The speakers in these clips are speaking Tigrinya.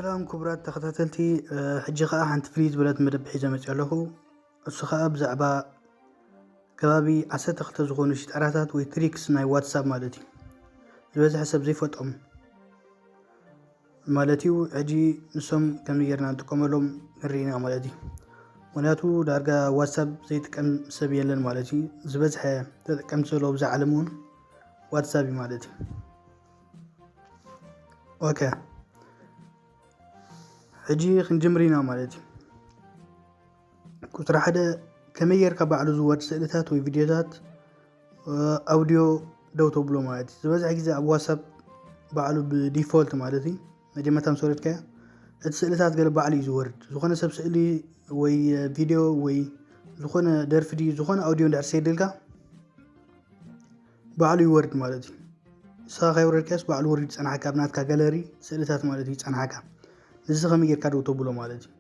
ሰላም ክቡራት ተኸታተልቲ፣ ሕጂ ኸኣ ሓንቲ ፍልይ ዝበለት መደብ ሒዘ መፅእ ኣለኹ። እሱ ኸኣ ብዛዕባ ከባቢ ዓሰርተ ክልተ ዝኾኑ ሽጣራታት ወይ ትሪክስ ናይ ዋትሳፕ ማለት እዩ። ዝበዝሐ ሰብ ዘይፈልጦም ማለት እዩ። ሕጂ ንሶም ከመይ ጌርና ንጥቀመሎም ንርኢ ኢና ማለት እዩ። ምክንያቱ ዳርጋ ዋትሳፕ ዘይጥቀም ሰብ የለን ማለት እዩ። ዝበዝሐ ተጠቀምቲ ዘለዉ ብዛ ዓለም እውን ዋትሳፕ እዩ ማለት እዩ። ኦኬ፣ ሕጂ ክንጅምር ኢና ማለት እዩ። ቁፅሪ ሓደ፣ ከመይ ጌርካ ባዕሉ ዝወርድ ስእልታት ወይ ቪድዮታት ኣውዲዮ ደው ተብሎ ማለት እዩ። ዝበዝሐ ግዜ ኣብ ዋትሳፕ ባዕሉ ብዲፎልት ማለት እዩ፣ መጀመርታ ምስ ወረድካዮ እቲ ስእልታት ገለ ባዕሉ እዩ ዝወርድ። ዝኾነ ሰብ ስእሊ ወይ ቪድዮ ወይ ዝኾነ ደርፊ ድዩ ዝኾነ ኣውዲዮ እንድሕር ሰይድልካ ባዕሉ ይወርድ ማለት እዩ። ንስኻ ከይወረድካዮስ ባዕሉ ወሪዱ ይጸንሓካ፣ ኣብ ናትካ ጋለሪ ስእልታት ማለት እዩ ይጸንሓካ። ንዚ ከመይ ጌርካ ደው ተብሎ ማለት እዩ።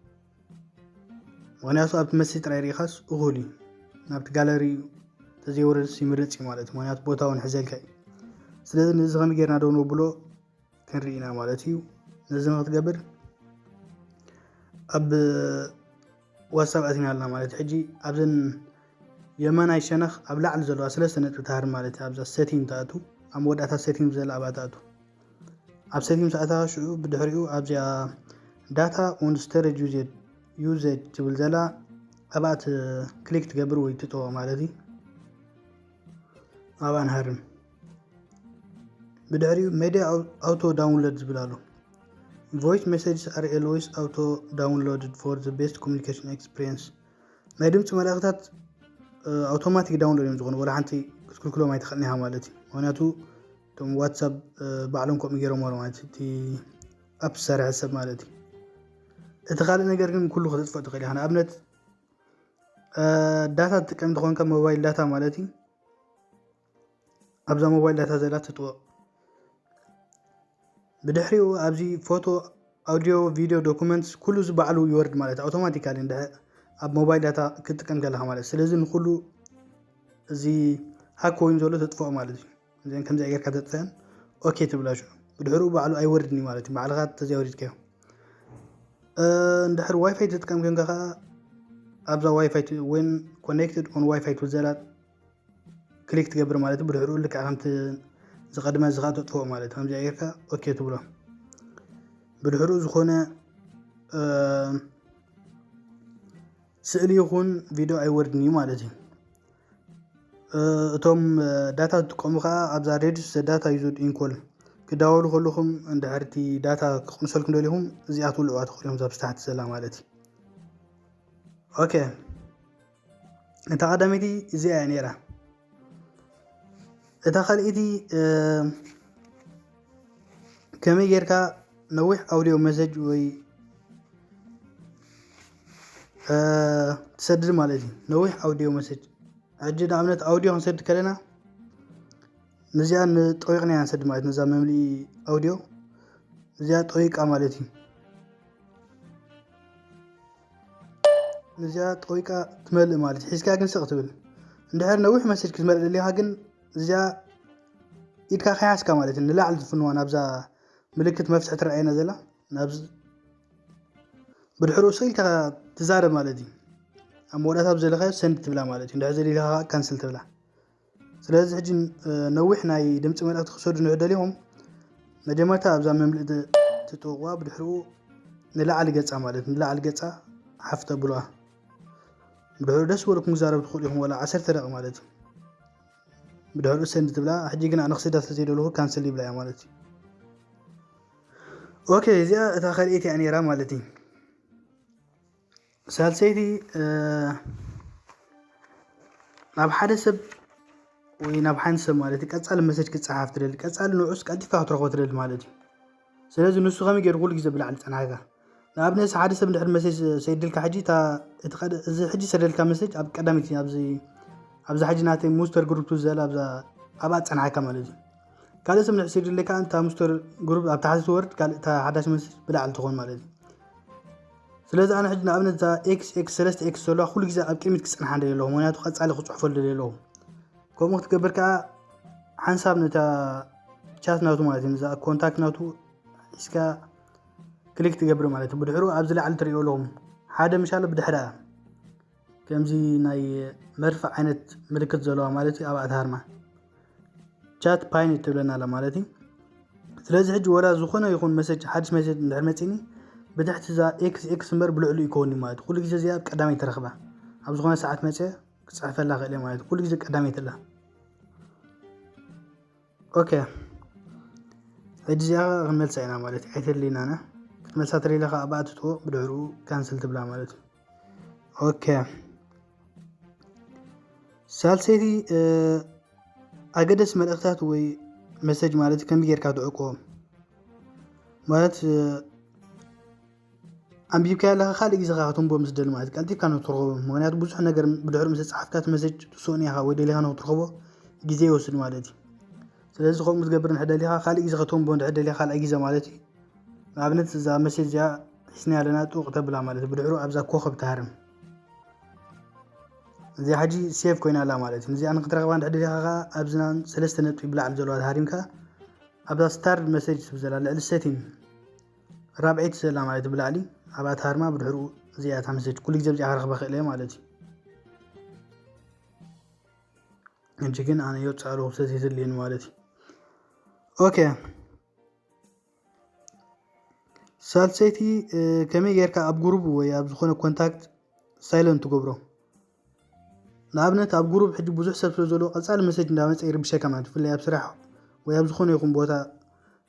ምኽንያቱ ኣብቲ መስሊ ጥራይ ሪኢኻስ እኹል እዩ። ናብቲ ጋለሪ ተዘይወረድስ ይምረጽ እዩ ማለት እዩ። ምኽንያቱ ቦታ እውን ሕዘልካ እዩ። ስለዚ ንዚ ከመይ ጌርና ደው ነብሎ ክንርኢ ኢና ማለት እዩ። ነዚ ንክትገብር ኣብ ዋትሳፕ ኣቲና ኣለና ማለት እዩ። ሕጂ ኣብዘን የማናይ ሸነኽ ኣብ ላዕሊ ዘለዋ ሰለስተ ነጥቢ ትሃር ማለት እዩ። ኣብዛ ሴቲንግ ትኣቱ፣ ኣብ መወዳእታ ሴቲንግ ዘላ ኣብኣ ትኣቱ። ኣብ ሴቲንግ ምስ ኣተኻ ሽዑ ብድሕሪኡ ኣብዚኣ ዳታ ኦን ስቶሬጅ ዩዜጅ ትብል ዘላ ኣብኣ ት-፣ ክሊክ ትገብር ወይ ትጥወቕ ማለት እዩ። ኣብኣ ንሃርም። ብድሕሪኡ ሜድያ ኣው-፣ ኣውቶ ዳውንሎድ ዝብል ኣሎ። Voice messages are always auto downloaded for the best communication experience። ናይ ድምፂ መልእኽታት፣ እ፣ ኣውቶማቲክ ዳውንሎድ እዮም ዝኾኑ፣ ወላ ሓንቲ ክትክልክሎም ኣይትኽእልን ኢኻ ማለት እዩ። ምኽንያቱ እቶም ዋትሳፕ፣ እ፣ ባዕሎም ከምኡ ገይሮም ኣሎ ማለት እዩ፣ እቲ ኣፕ ዝሰርሐ ሰብ ማለት እዩ። እቲ ካልእ ነገር ግን ኩሉ ከተጥፍኦ ትኽእል ኢኻ። ንኣብነት፣ እ፣ ዳታ ትጥቀም እንተኾንካ ሞባይል ዳታ ማለት እዩ፣ ኣብዛ ሞባይል ዳታ ዘላ ትጥወቕ። ብድሕሪኡ ኣብዚ ፎቶ፣ ኣውዲዮ፣ ቪድዮ፣ ዶኩመንትስ ኩሉ እዚ ባዕሉ ይወርድ ማለት እዩ። ኣውቶማቲካሊ እንድሕር ኣብ ሞባይል ዳታ ክትጥቀም ከለኻ ማለት እዩ። ስለዚ ንኩሉ እዚ ሃክ ኮይኑ ዘሎ ተጥፍኦ ማለት እዩ። እዚአን ከምዚኣ ጌርካ ተጥፍአን ኦኬ ትብላ ሽዑ። ብድሕሪኡ ባዕሉ ኣይወርድን እዩ ማለት እዩ። ባዕልኻ ተዘይወሪድካዮ። እ፣ እንድሕር ዋይፋይ ትጥቀም ኮንካ ኸዓ ኣብዛ ዋይፋይ ት-፣ when connected on ዋይፋይ ትብል ዘላ ክሊክ ትገብር ማለት እዩ። ብድሕሪኡ ልክዕ ከምቲ ዝቐድመ እዚ ኸዓ ተጥፍኦ ማለት እዩ። ከምዚኣ ጌርካ ኦኬ ትብሎ። ብድሕሪኡ ዝኾነ፣ እ፣ ስእሊ ይኹን ቪድዮ ኣይወርድን እዩ ማለት እዩ። እ፣ እቶም፣ እ፣ ዳታ ዝጥቀሙ ኸዓ ኣብዛ ሬዲዩስ ዘ ዳታ ዩዝድ ኢን ኮል ክዳወሉ ከለኹም እንድሕር እቲ ዳታ ክቕንሰልኩም ደሊኹም እዚኣ ትውልዕዋ ትኽእሉ እዮም፣ እዛ ብታሕቲ ዘላ ማለት እዩ። ኦኬ፣ እታ ቀዳመይቲ እዚኣ እያ ነይራ። እታ ካልኣይቲ፣ እ፣ ከመይ ጌርካ ነዊሕ ኣውዲዮ መሰጅ ወይ፣ እ፣ ትሰድድ ማለት እዩ። ነዊሕ ኣውዲዮ መሰጅ። ሕጂ ንኣብነት ኣውዲዮ ክንሰድ ከለና ነዚኣ ንጠዊቕና ኢና ንሰድ ማለት፣ ነዛ መምልኢ ኣውዲዮ እዚኣ ጠዊቃ ማለት እዩ። ነዚኣ ጠዊቃ ትመልእ ማለት እዩ። ሒዝካ ግን ስቕ ትብል። እንድሕር ነዊሕ መሰጅ ክትመልእ ደሊኻ ግን እዚኣ ኢድካ ከይሓዝካ ማለት እዩ። ንላዕሊ ትፍንዋ ናብዛ ምልክት መፍትሒ ትረኣየና ዘላ፣ ናብዚ ብድሕሪኡ ስቕ ኢልካ ትዛረብ ማለት እዩ። ኣብ መወዳእታ ኣብ ዘለኻዮ ሰንድ ትብላ ማለት እዩ። እንድሕር ዘድልኻ ካንስል ትብላ። ስለዚ ሕጂ፣ እ፣ ነዊሕ ናይ ድምፂ መልእኽቲ ክሰዱ እንድሕር ደሊኹም መጀመርታ ኣብዛ መምልእ ት-፣ ትጥውቕዋ፣ ብድሕሪኡ ንላዕሊ ገፃ ማለት እዩ። ንላዕሊ ገፃ ሓፍ ተብሉዋ። ብድሕሪኡ ደስ ዝበለኩም ክዛረብ ትኽእሉ ኢኹም፣ ዋላ ዓሰርተ ደቂቕ ማለት እዩ። ብድሕሪኡ ሰንድ ትብላ። ሕጂ ግን ኣነ ክስዳ ስለዘይደለኹ ካንስል ይብላ እያ ማለት እዩ። ኦኬ፣ እዚኣ እታ ካልኣይቲ እያ ነይራ ማለት እዩ። ሳልሰይቲ፣ እ፣ ናብ ሓደ ሰብ ወይ ናብ ሓንቲ ሰብ ማለት እዩ፣ ቀጻሊ መሰጅ ክጸሓፍ ትደሊ፣ ቀጻሊ ንዑስ ቀልጢፍካ ክትረኽቦ ትደሊ ማለት እዩ። ስለዚ ንሱ ከመይ ገይሩ ኩሉ ግዜ ብላዕሊ ጸናሕካ? ንኣብነት፣ ሓደ ሰብ እንድሕር መሰጅ ሰይድልካ፣ ሕጂ እታ፣ እቲ ቀደ-፣ እዚ ሕጂ ሰደልካ መሰጅ ኣብ ቀዳሚት፣ ኣብዚ፣ ኣብዚ ሕጂ ናተይ ሙስተር ግሩፕ ዘላ ኣብዛ፣ ኣብኣ ጸናሕካ ማለት እዩ። ካልእ ሰብ እንድሕር ሰይድልካ፣ እታ ሙስተር ግሩፕ ኣብ ታሕቲ ትወርድ፣ ካልእ እታ ሓዳሽ መሰጅ ብላዕሊ ትኾን ማለት እዩ። ስለዚ ኣነ ሕጂ ንኣብነት እዛ ኤክስ ኤክስ ሰለስተ ኤክስ ዘለዋ ኩሉ ግዜ ኣብ ቅድሚት ክጸንሓ እንደልየ ኣለኹ፣ ምኽንያቱ ቀጻሊ ክጽሕፈሉ ደልየ ኣለኹ። ከምኡ ክትገብር ከኣ ሓንሳብ ነታ ቻት ናቱ ማለት እዩ፣ ነዛ ኮንታክት ናቱ ሒዝካ ክሊክ ትገብር ማለት እዩ። ብድሕሩ ኣብዚ ላዕሊ ትሪኦ ኣለኹም ሓደ ምሻለ ብድሕሪኣ ከምዚ ናይ መርፍእ ዓይነት ምልክት ዘለዋ ማለት እዩ። ኣብኣ ትሃርማ ቻት ፓይን ትብለና ኣላ ማለት እዩ። ስለዚ ሕጂ ወላ ዝኾነ ይኹን መሰጅ ሓድሽ መሰጅ እንድሕር መፂኒ ብትሕቲ እዛ ኤክስ ኤክስ እምበር ብልዕሉ ይከውን ማለት ኩሉ ግዜ እዚኣ ኣብ ቀዳማይ ትረኽባ ኣብ ዝኾነ ሰዓት መፅአ ክፅሕፈላ ክእል ማለት ኩሉ ግዜ ቀዳመይቲ ኣላ። ኦኬ ሕጂ እዚኣ ክንመልሳ ኢና ማለት ኣይተድልናና። ክትመልሳ ተደሊኻ ኣብኣ ትጥዎ ብድሕሩ ካንስል ትብላ ማለት እዩ። ኦኬ ሳልሰይቲ ኣገደስ መልእኽታት ወይ መሰጅ ማለት ከም ጌርካ ትዕቅቦም ማለት ኣንቢብካ ኣለካ ካልእ ግዜ ከኣ ከተንብቦ ምስ ደሊ ማለት ቀልጢፍካ ነው ትረኽቦ። ምክንያቱ ብዙሕ ነገር ብድሕሪ ምስ ጸሓፍካ እቲ መሰጅ ትስእኖ ኢኻ ወይ ደሊኻ ነው ትረኽቦ ግዜ ይወስድ ማለት እዩ። ስለዚ ከምኡ ትገብር እንድሕር ደሊኻ ካልእ ግዜ ከተንብቦ እንድሕር ደሊኻ ካልኣይ ግዜ ማለት እዩ። ንኣብነት እዛ መሰጅ እዚኣ ሒዝና ኣለና ጥውቕ ተብላ ማለት እዩ። ብድሕሩ ኣብዛ ኮኸብ ትሃርም እዚኣ ሕጂ ሴቭ ኮይና ኣላ ማለት እዩ። እዚኣ ንክትረኽባ እንድሕር ደሊኻ ከኣ ኣብዝናን ሰለስተ ነጥቢ ብላዕሊ ዘለዋ ተሃሪምካ ኣብዛ ስታርድ መሰጅ ትብል ዘላ ልዕሊ ሴቲንግ ራብዐይቲ ዘላ ማለት ብላዕሊ ኣብኣ ትሃርማ ብድሕሩ እዚኣ እታ መሰጅ ኩሉ ግዜ ኣብዚኣ ክረኽባ ክእል እየ ማለት እዩ። ሕጂ ግን ኣነ የውፅኣሉ ክፍተት የድልየኒ ማለት እዩ። ኦኬ ሳልሰይቲ ከመይ ጌርካ ኣብ ጉሩብ ወይ ኣብ ዝኾነ ኮንታክት ሳይለንት ትገብሮ? ንኣብነት ኣብ ጉሩብ ሕጂ ብዙሕ ሰብ ስለ ዘሎ ቀጻሊ መሰጅ እንዳመጸ ይርብሸካ ማለት ብፍላይ ኣብ ስራሕ ወይ ኣብ ዝኾነ ይኹን ቦታ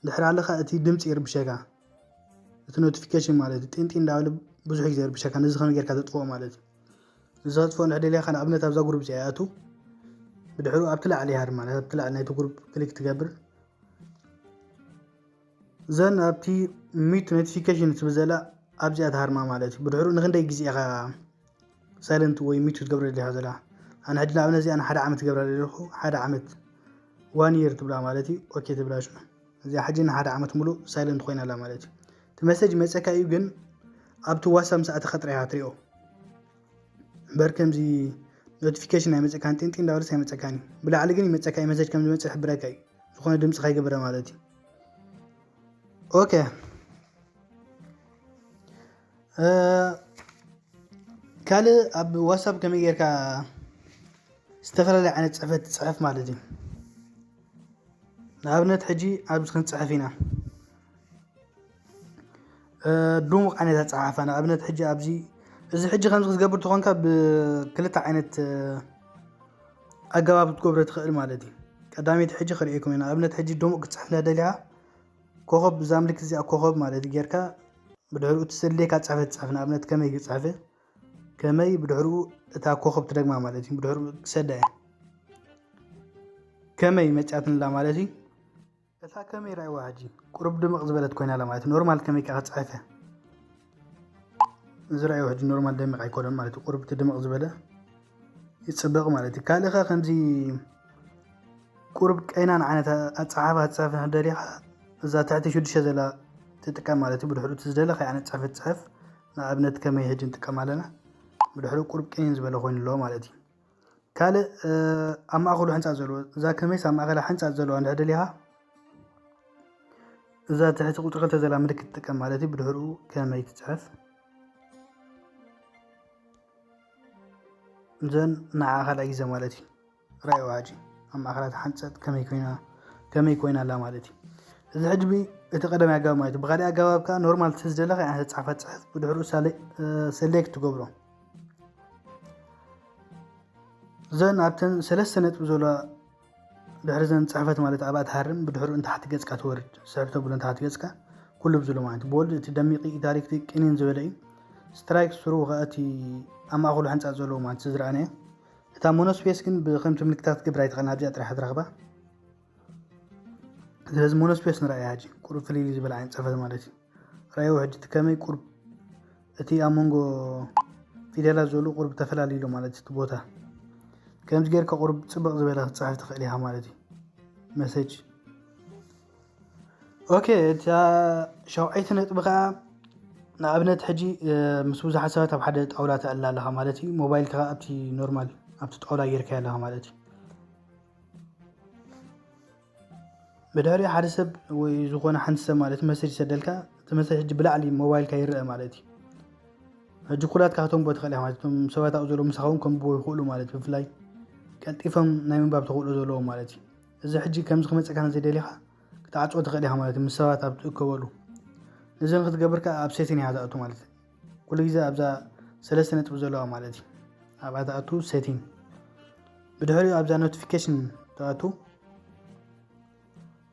ድሕሪ ኣለካ እቲ ድምፂ ይርብሸካ እቲ ኖቲፊኬሽን ማለት እዩ ጢንጢ እንዳበለ ብዙሕ ግዜ ይርብሸካ ነዚ ከመይ ጌርካ ተጥፍኦ ማለት እዩ። እዚ ከጥፍኦ እንድሕር ደሊኻ ንኣብነት ኣብዛ ጉሩብ እዚኣ ይኣቱ ብድሕሩ ኣብቲ ላዕሊ ይሃር ማለት ኣብቲ ላዕሊ ናይቲ ጉሩብ ክሊክ ትገብር ዘን ኣብቲ ሚት ኖቲፊኬሽን ትብል ዘላ ኣብዚኣ ትሃርማ ማለት እዩ። ብድሕሩ ንክንደይ ግዜ ኢኻ ሳይለንት ወይ ሚት ክትገብረ ደሊኻ ዘላ? ኣነ ሕጂ ንኣብነት እዚኣ ንሓደ ዓመት ትገብራ ዘለኹ ሓደ ዓመት ዋን ይር ትብላ ማለት እዩ። ኦኬ ትብላ ሽዑ እዚኣ ሕጂ ንሓደ ዓመት ሙሉእ ሳይለንት ኮይና ኣላ ማለት እዩ። እቲ መሰጅ መፀካ እዩ ግን ኣብቲ ዋትሳፕ ምስ ኣተኻ ጥራይ ኢኻ ትሪኦ። እምበር ከምዚ ኖቲፊኬሽን ኣይመፀካን ጢንጢ እንዳበለስ ኣይመፀካን እዩ። ብላዕሊ ግን ይመፀካ እዩ መሰጅ ከም ዝመፀ ይሕብረካ እዩ። ዝኾነ ድምፂ ከይገበረ ማለት እዩ። ኦኬ ካልእ ኣብ ዋትሳፕ ከመይ ጌርካ ዝተፈላለየ ዓይነት ፅሕፈት ትፅሕፍ ማለት እዩ። ንኣብነት ሕጂ ኣብዚ ክንፅሕፍ ኢና ድሙቕ ዓይነት ኣፀሓሕፋ ንኣብነት ሕጂ ኣብዚ እዚ ሕጂ ከምዚ ክትገብር ተኾንካ ብክልተ ዓይነት ኣገባብ ክትገብሮ ትኽእል ማለት እዩ። ቀዳመይቲ ሕጂ ክርእየኩም ኢና ኣብነት ሕጂ ድሙቕ ክትፅሕፍ እንዳደሊኻ ኮኸብ እዛ ምልክት እዚኣ ኮኸብ ማለት ጌርካ ብድሕሪኡ እቲ ዘድልየካ ፅሕፈት ፅሕፍ ንኣብነት ከመይ ክፅሕፍ ከመይ ብድሕሪኡ እታ ኮኸብ ትደግማ ማለት እዩ ብድሕሪኡ ክሰዳ እያ ከመይ መፅያትንላ ማለት እዩ። እታ ከመይ ራእይዋ ሕጂ ቁሩብ ድምቕ ዝበለት ኮይና ኣላ ማለት ኖርማል ከመይ ከዓ ክፅሕፍ እያ። እዚ ራእይዋ ሕጂ ኖርማል ደሚቕ ኣይኮነን ማለት ቁሩብ እቲ ድምቕ ዝበለ ይፅብቕ ማለት እዩ። ካልእኻ ከምዚ ቁሩብ ቀይናን ዓይነት ኣፀሓሕፋ ክትፅሕፍ ንክደሊኻ እዛ ትሕቲ ሽዱሽተ ዘላ ትጥቀም ማለት እዩ። ብድሕሩ እቲ ዝደለኻ ዓይነት ፅሕፈት ፅሕፍ ንኣብነት ከመይ ሕጂ ንጥቀም ኣለና። ብድሕሩ ቁሩብ ቀይን ዝበለ ኮይኑ ኣለዎ ማለት እዩ። ካልእ ኣብ ማእኸሉ ሕንፃፅ ዘለዎ እዛ ከመይስ ኣብ ማእኸላ ሕንፃፅ ዘለዋ እንድሕር ደሊኻ እዛ ትሕቲ ቁፅሪ ክልተ ዘላ ምልክት ትጥቀም ማለት እዩ። ብድሕርኡ ከመይ ትፅሕፍ እዘን ንዓ ካልኣይ ግዜ ማለት እዩ። ራእይዋ ሕጂ ኣብ ማእኸላ ተሓንፀጥ ከመይ ኮይና ከመይ ኮይና ኣላ ማለት እዩ። እዚ ሕጂ እቲ ቀዳማይ ኣገባብ ማለት እዩ። ብካሊእ ኣገባብ ከዓ ኖርማል ትሕዝ ዘለካ እያ ተፃሕፋ ትፅሕፍ ብድሕርኡ ሰሌክት ትገብሮ እዘን ኣብተን ሰለስተ ነጥቢ ዘለዋ ድሕሪ ዘን ፅሕፈት ማለት ኣብኣ ትሃርም ብድሕሩ እንታሓቲ ገፅካ ትወርድ ስሕብ ተብሎ እንታሓቲ ገፅካ ኩሉ ብዝሎ ማለት ቦልድ እቲ ደሚቂ ኢታሊክ ቅኒን ዝበለ እዩ። ስትራይክ ስሩ ከኣ እቲ ኣብ ማእከሉ ሕንፃ ዘለዎ ማለት ዝረኣናዮ እታ ሞኖስፔስ ግን ብከምቲ ምልክታት ክትገብር ኣይትኽእልን ኣብዚኣ ጥራሕ ትረኽባ። ስለዚ ሞኖስፔስ ንረኣያ ሕጂ ቁሩብ ፍልይ ዝበለ ዓይነት ፅሕፈት ማለት እዩ። ራእይዎ ሕጂ እቲ ከመይ ቁሩብ እቲ ኣብ መንጎ ፊደላት ዘሎ ቁሩብ ተፈላልዩ ኣሎ ማለት እቲ ቦታ ከምዚ ጌርካ ቁሩብ ፅብቕ ዝበለ ክትፅሕፍ ትኽእል ኢኻ ማለት እዩ። መሰጅ ኦኬ እታ ሻውዓይቲ ነጥቢ ከዓ ንኣብነት ሕጂ ምስ ብዙሓት ሰባት ኣብ ሓደ ጣውላ ትኣላ ኣለኻ ማለት እዩ። ሞባይል ከዓ ኣብቲ ኖርማል ኣብቲ ጣውላ ጌርካ ኣለኻ ማለት እዩ። ብድሕሪ ሓደ ሰብ ወይ ዝኾነ ሓንቲ ሰብ ማለት መሰጅ ይሰደልካ እቲ መሰጅ ሕጂ ብላዕሊ ሞባይልካ ይረአ ማለት እዩ። ሕጂ ኩላትካ ከተንብቦ ትኽእል ኢኻ ማለት እዩ። እቶም ሰባት ኣብኡ ዘለዉ ምሳኻ እውን ከንብቦ ይኽእሉ ማለት እዩ። ብፍላይ ቀልጢፎም ናይ ምንባብ ተኽእሎ ዘለዎም ማለት እዩ። እዚ ሕጂ ከምዚ ክመፀካ እንተዘይደሊኻ ክትዓፅዎ ትኽእል ኢኻ ማለት እዩ። ምስ ሰባት ኣብ ትእከበሉ ነዚ ንክትገብር ከዓ ኣብ ሴቲን ኢኻ ትኣቱ ማለት እዩ። ኩሉ ግዜ ኣብዛ ሰለስተ ነጥቢ ዘለዋ ማለት እዩ። ኣብኣ ትኣቱ ሴቲን፣ ብድሕሪኡ ኣብዛ ኖቲፊኬሽን ትኣቱ።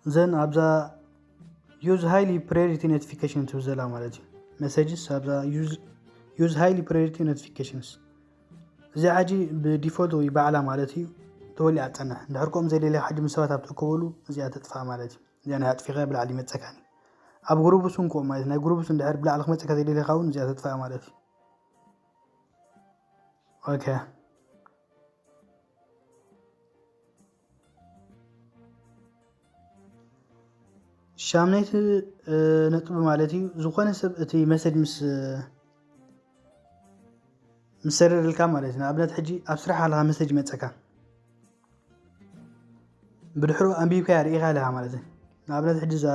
ዘን ኣብዛ use highly priority notification ትብል ዘላ ማለት እዩ። Messages ኣብዛ use highly priority notifications፣ እዚ ሕጂ ብዲፎልት ወይ ባዕላ ማለት እዩ ተወሊዓ ትፀንሕ። እንድሕር ከምኡ ዘይደለኻ ሕጂ ምስ ሰባት ኣብ ትእከበሉ እዚኣ ተጥፍኣ ማለት እዩ። እዚኣ ናይ ኣጥፊኻ ብላዕሊ ይመፀካኒ። ኣብ ግሩፕስ እውን ከምኡ ማለት እዩ። ናይ ግሩፕስ እንድሕር ብላዕሊ ክመፀካ ዘይደለኻ እውን እዚኣ ተጥፍኣ ማለት እዩ። ኦኬ፣ ሻምናይቲ ነጥቢ ማለት እዩ፣ ዝኾነ ሰብ እቲ መሰጅ ምስ ምስ ሰደደልካ ማለት እዩ። ንኣብነት ሕጂ ኣብ ስራሕ ኣለኻ መሰጅ ይመፀካ፣ ብድሕሩ ኣንቢብካያ ርኢኻ ኣለኻ ማለት እዩ። ንኣብነት ሕጂ እዛ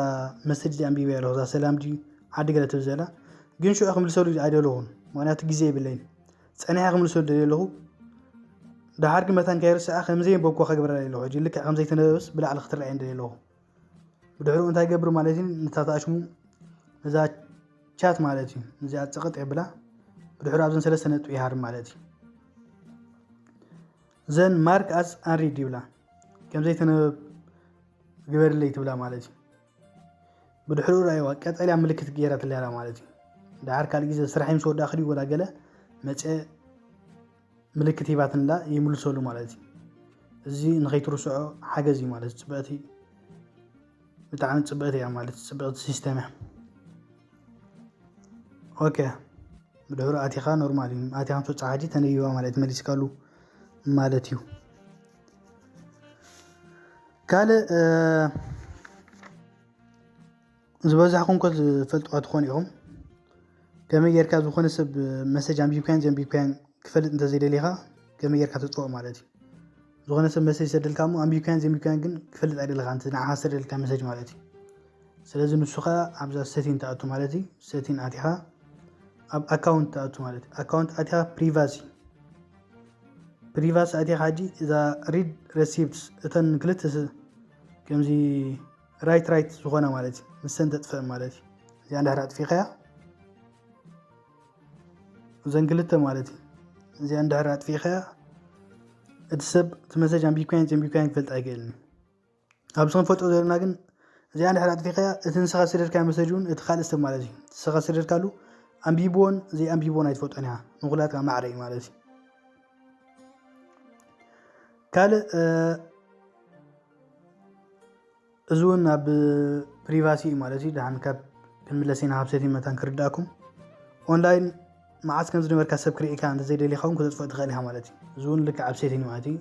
መሰጅ እዚ ኣንቢበያ ኣለኹ፣ እዛ ሰላም ድዩ ዓዲ ገለ ትብል ዘላ፣ ግን ሽዑ ክምልሰሉ ኣይደለኹን፣ ምኽንያቱ ግዜ የብለይን። ፀኒሐ ክምልሰሉ ደልየ ኣለኹ። ደሓር ግን መታን ከይርስዓ ከምዘይ በጎ ከግብራ ደልየ ኣለኹ። ሕጂ ልክዕ ከምዘይተነበበስ ብላዕሊ ክትረኣየን ደልየ ኣለኹ። ብድሕሪኡ እንታይ ገብር ማለት እዩ? ንታ ተኣሽሙ እዛ ቻት ማለት እዩ፣ እዚኣ ፅቕጥ የብላ። ብድሕሪኡ ኣብዘን ሰለስተ ነጥቢ ይሃርም ማለት እዩ። ዘን ማርክ ኣስ ኣንሪድ ይብላ፣ ከምዘይተነበብ ግበርለይ ትብላ ማለት እዩ። ብድሕሪኡ ራእይዋ ቀጠልያ ምልክት ገይራ ትለላ ማለት እዩ። ደሓር ካልእ ግዜ ስራሕ ምስ ወዳእኩ ድዩ ወላ ገለ መፅአ ምልክት ሂባትንላ ይምልሰሉ ማለት እዩ። እዚ ንኸይትርስዖ ሓገዝ እዩ ማለት እዩ። ፅብቕቲ፣ ብጣዕሚ ፅብቕቲ እያ ማለት እዩ። ፅብቕቲ ሲስተም እያ። ኦኬ፣ ብድሕሩ ኣቲኻ ኖርማል እዩ። ኣቲኻ ምስ ወፃእ ሕጂ ተነቢባ ማለት መሊስካሉ ማለት እዩ። ካልእ እ፣ ዝበዛሕኩም እኮ ዝፈልጥዋ ትኾኑ ኢኹም። ከመይ ጌርካ ዝኾነ ሰብ መሰጅ ኣንቢብካያን ዘንቢብካያን ክፈልጥ እንተዘይደሊኻ ከመይ ጌርካ ተፅብኦ ማለት እዩ። ዝኾነ ሰብ መሰጅ ይሰደልካ እሞ ኣንቢብካያን ዘንቢብካያን ግን ክፈልጥ ኣይደለኻ፣ እንተ ንዓኻ ዝሰደልካ መሰጅ ማለት እዩ። ስለዚ ንሱ ኸዓ ኣብዛ ሴቲን ትኣቱ ማለት እዩ። ሴቲን ኣቲኻ ኣብ ኣካውንት ትኣቱ ማለት እዩ። ኣካውንት ኣቲኻ ፕሪቫሲ፣ ፕሪቫሲ ኣቲኻ ሕጂ እዛ ሪድ ረሲፕትስ እተን ክልተ ስ-፣ ከምዚ ራይት ራይት ዝኾነ ማለት እዩ። ንሰን ተጥፍእ ማለት እዩ። እዚኣ እንድሕር ኣጥፊእካያ እዘን ክልተ ማለት እዩ። እዚኣ እንድሕር ኣጥፊእካያ እቲ ሰብ እቲ መሰጅ ኣንቢብካያን ዘንቢብካያን ክፈልጥ ኣይክእልን እዩ። ኣብዚ ክንፈልጦ ዘለና ግን እዚኣ እንድሕር ኣጥፊእካያ እቲ ንስኻ ዝሰደድካዮ መሰጅ እውን እቲ ካልእ ሰብ ማለት እዩ። እቲ ንስኻ ዝሰደድካሉ ኣንቢብዎን ዘይኣንቢብዎን ኣይትፈልጦን ኢኻ። ንኹላትካ ማዕረ እዩ ማለት እዩ። ካልእ እ፣ እዚ እውን ኣብ ፕሪቫሲ እዩ ማለት እዩ። ደሓን ካብ ክንምለስ ኢና፣ ካብ ሴቲንግ መታን ክርዳእኩም። ኦንላይን መዓስ ከም ዝነበርካ ሰብ ክርእየካ እንተዘይደሊኻ እውን ክተጥፍኦ ትኽእል ኢኻ ማለት እዩ። እዚ እውን ልክዕ ኣብ ሴቲንግ ማለት እዩ።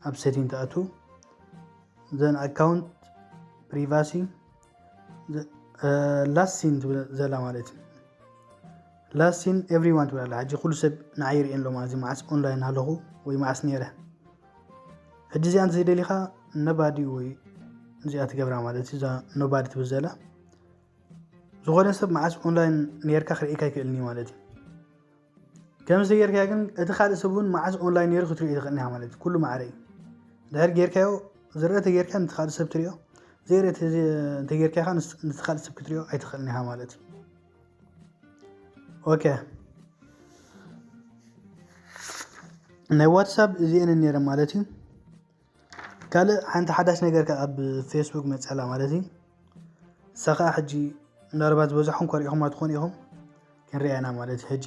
ኣብ ሴቲንግ ትኣቱ፣ ዘን ኣካውንት ፕሪቫሲ ላስት ሲን ትብል ዘላ ማለት እዩ። ላስት ሲን ኤቭሪዋን ትብል ኣላ። ሕጂ ኩሉ ሰብ ንዓይ ይርእየን ኣሎ ማለት እዩ፣ መዓስ ኦንላይን ኣለኹ ወይ መዓስ ነይረ። ሕጂ እዚኣ እንተዘይደሊኻ ነባዲ ወይ እዚኣ ትገብራ ማለት እዩ። እዛ ኖባዲ ትብል ዘላ ዝኾነ ሰብ መዓስ ኦንላይን ነርካ ክርእየካ ኣይክእልን እዩ ማለት እዩ። ከምዚ ጌርካ ግን እቲ ካልእ ሰብ እውን መዓስ ኦንላይን ነይሩ ክትርእዮ ትኽእል ኢኻ ማለት እዩ። ኩሉ ማዕረ እዩ። ድሕሪ ጌርካዮ ዝረአ ተጌርካ ነቲ ካልእ ሰብ ትርእዮ፣ ዘይረአ ተዘ-፣ እንተጌርካ ኢኻ ንስ-፣ ነቲ ካልእ ሰብ ክትርእዮ ኣይትኽእልን ኢኻ ማለት እዩ። ኦኬ፣ ናይ ዋትሳፕ እዚአን ነይረን ማለት እዩ። ካልእ ሓንቲ ሓዳሽ ነገር ከኣ ኣብ ፌስቡክ መጽኣላ ማለት እዩ። እሳ ከኣ ሕጂ ምናልባት ዝበዛሕኩም ከሪእኹማ ትኾኑ ኢኹም፣ ክንሪኣ ኢና ማለት እዩ። ሕጂ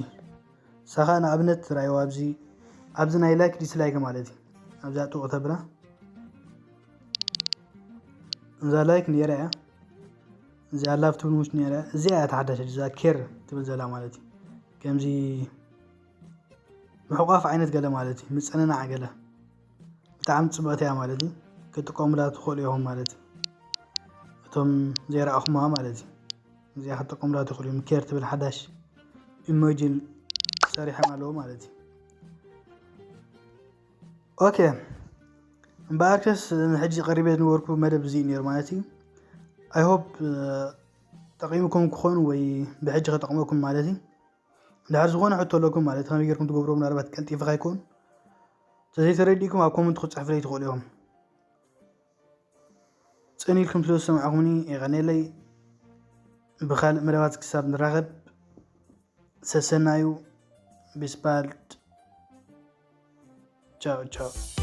እሳ ከኣ ንኣብነት ራእይዋ ኣብዚ፣ ኣብዚ ናይ ላይክ ዲስላይክ ማለት እዩ። ኣብዛ ጥቕ ተብላ እዛ ላይክ ነይራ እያ፣ እዚኣ ላቭ ትብል ምሽ ነይራ እያ። እዚኣ እያ ተሓዳሽ ሕጂ እዛ ኬር ትብል ዘላ ማለት እዩ። ከምዚ ምሕቋፍ ዓይነት ገለ ማለት እዩ፣ ምጽንናዕ ገለ። ብጣዕሚ ጽብቕቲ እያ ማለት እዩ። ክትጥቀሙላ ትኽእሉ ኢኹም ማለት እዩ። እቶም ዘይረኣኹምዋ ማለት እዩ። እዚኣ ክትጥቀሙላ ትኽእሉ እዮም። ኬር ትብል ሓዳሽ ኢሞጂን ሰሪሖም ኣለዉ ማለት እዩ። ኦኬ፣ እምበኣርከስ ንሕጂ ቀሪበ ዝነበርኩ መደብ እዚ እዩ ነይሩ ማለት እዩ። I hope፣ እ፣ ጠቒሙኩም ክኾኑ ወይ ብሕጂ ከጠቕመኩም ማለት እዩ። ድሓር ዝኾነ ሕቶ ኣለኩም ማለት ከመይ ጌርኩም ትገብሮ ምናልባት ቀልጢፉ ከይኮን ተዘይተረዲእኩም ኣብ ኮመንት ክጽሕፍለይ ትኽእሉ እዮም። ጽን ኢልኩም ስለ ዝሰማዕኹምኒ የቐኔለይ። ብኻልእ መደባት ክሳብ ንራኸብ ሰሰናዩ። ቢስባልድ። ቻው ቻው።